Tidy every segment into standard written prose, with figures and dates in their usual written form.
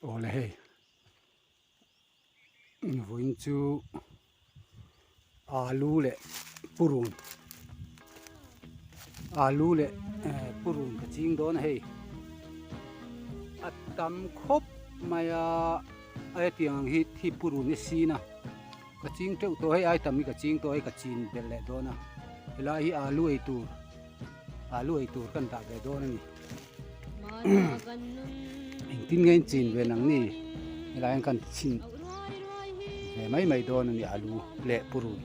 Awle hei vawiin chu alu leh purun alu leh purun ka ching dawn a hei a tam khawp mai a a hetiang ang hi thi purun hi sin a ka ching teuh tawh hei ai tam hi ka ching tawh hei ka chin belh leh dawn a helai hi alu ei tur alu ei tur kan dah ve dawn a ni. Engtin nge in chin ve nang ni helai hian kan chhin ve mai mai dawn a ni alu leh purun.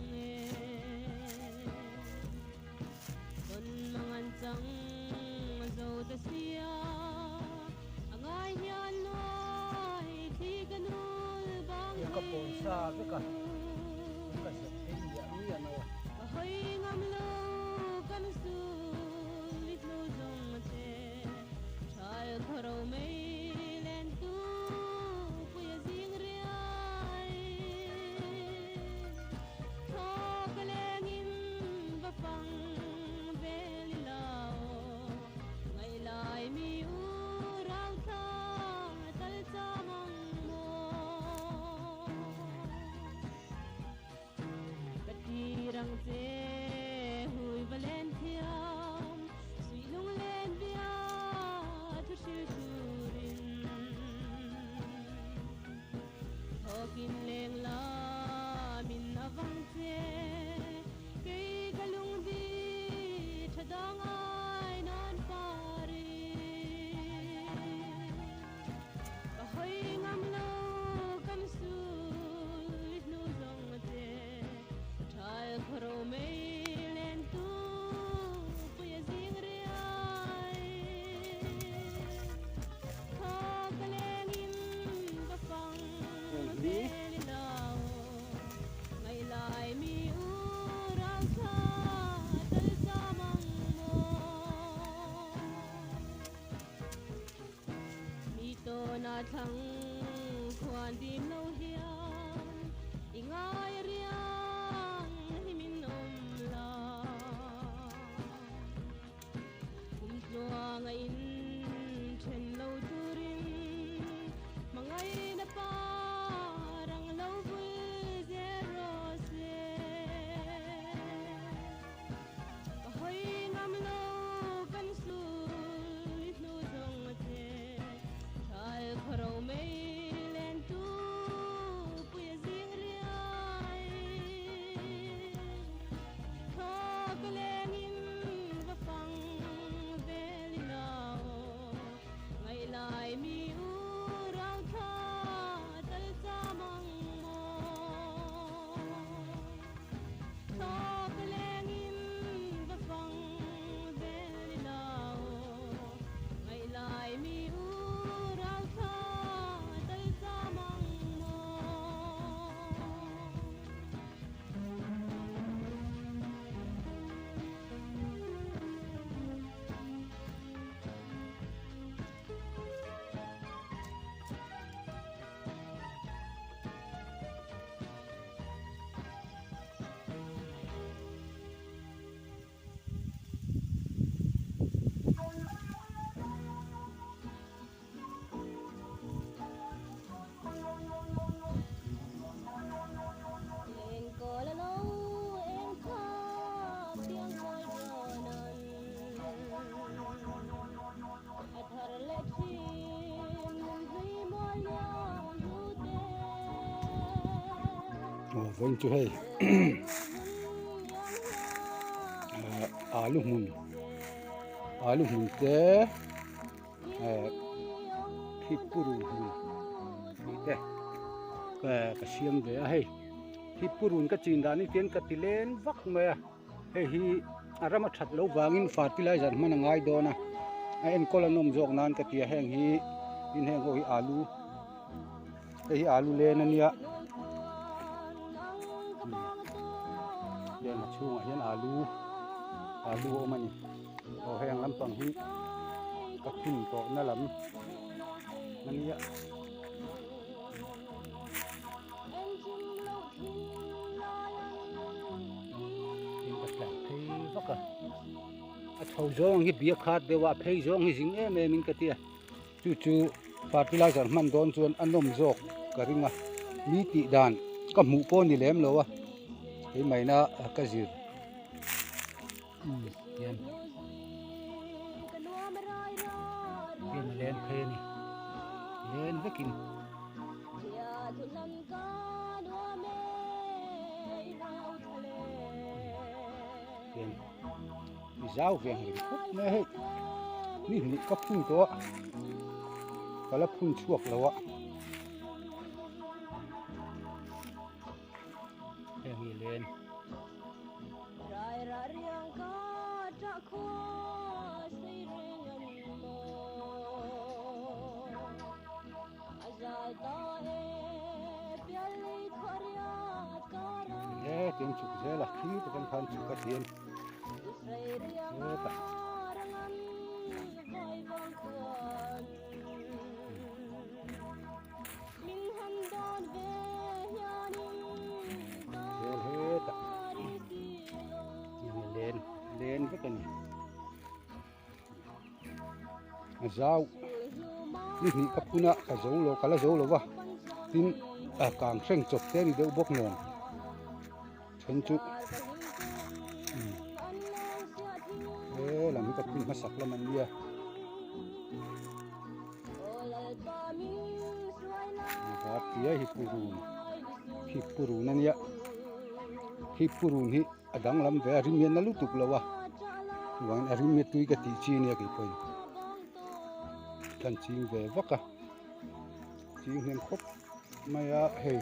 Ka pawisa vek a ka zep phei miah miah mai a. Aw vawiin chu hei alu hmun alu hmun te thipurun hmun tih te ka siam ve a hei thipurun ka chin dan hi tian ka ti len vak mai a hei hi a ram a that loh vangin fertilizer hman a ngai dawn a a enkawl a nawm zawk nan ka ti a heng hi tin heng ho hi alu hei hi alu len a nia len a chhungah hian alu alu a awm a ni aw heng lampang hi ka phun tawh na lam a nia. In ka tlan phei vak a a chho zawng hi bia khat deuh a a phei zawng hi zing em em in ka ti a chu chu. Fertilizer hman dawn chuan a nawm zawk ka ring a, mi tih dan ka hmuh pawh ni lem lo a, keimaina ka zir hian hian a leng phei a ni, len vekin. Hian mi zau ve ang reng khawp mai a hei ni hnih ka phun tawh a ka la phun chhuak lo a heng hi len. He tiang chhuk zel a khi te khan khan chhuk a tian hetah zel hetah len len vek a ni. A zau ni hnih ka phun a ka zo lo ka la zo lo va tin a kang hreng chawp te a ni deuh bawk nen then chu umm he lam hi ka phun hmasak lam an nia var tia hi purun hi purun a nia hi purun hi. A danglam ve a rim hian na lutuk lo a chuvangin a rim hi tui ka tih chi ania kei pawhin kan ching ve vak a ching hnem khawp mai a hei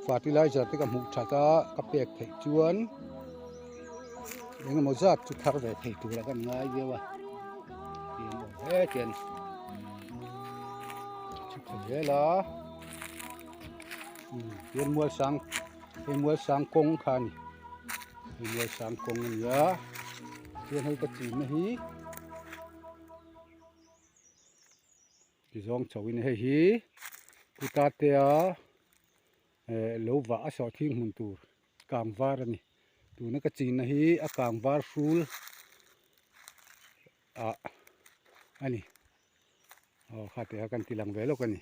fertilizer te ka hmuh that a ka pek theih chuan engemaw zat chu thar ve thei tur a kan ngai viau a hetiang chhuk thla zel a tian mual sang. Hei Mualsang kawng kha a ni hei Mualsang kawng a ni a chuan hei ka chinna hi ti zawng chho in hei hi pu Tatea eh lo vah a sawhthing hmun tur kang var a ni tuna ka chinna hi a kang var hrul ah a ni aw kha teh kha kan ti lang ve lawk a ni.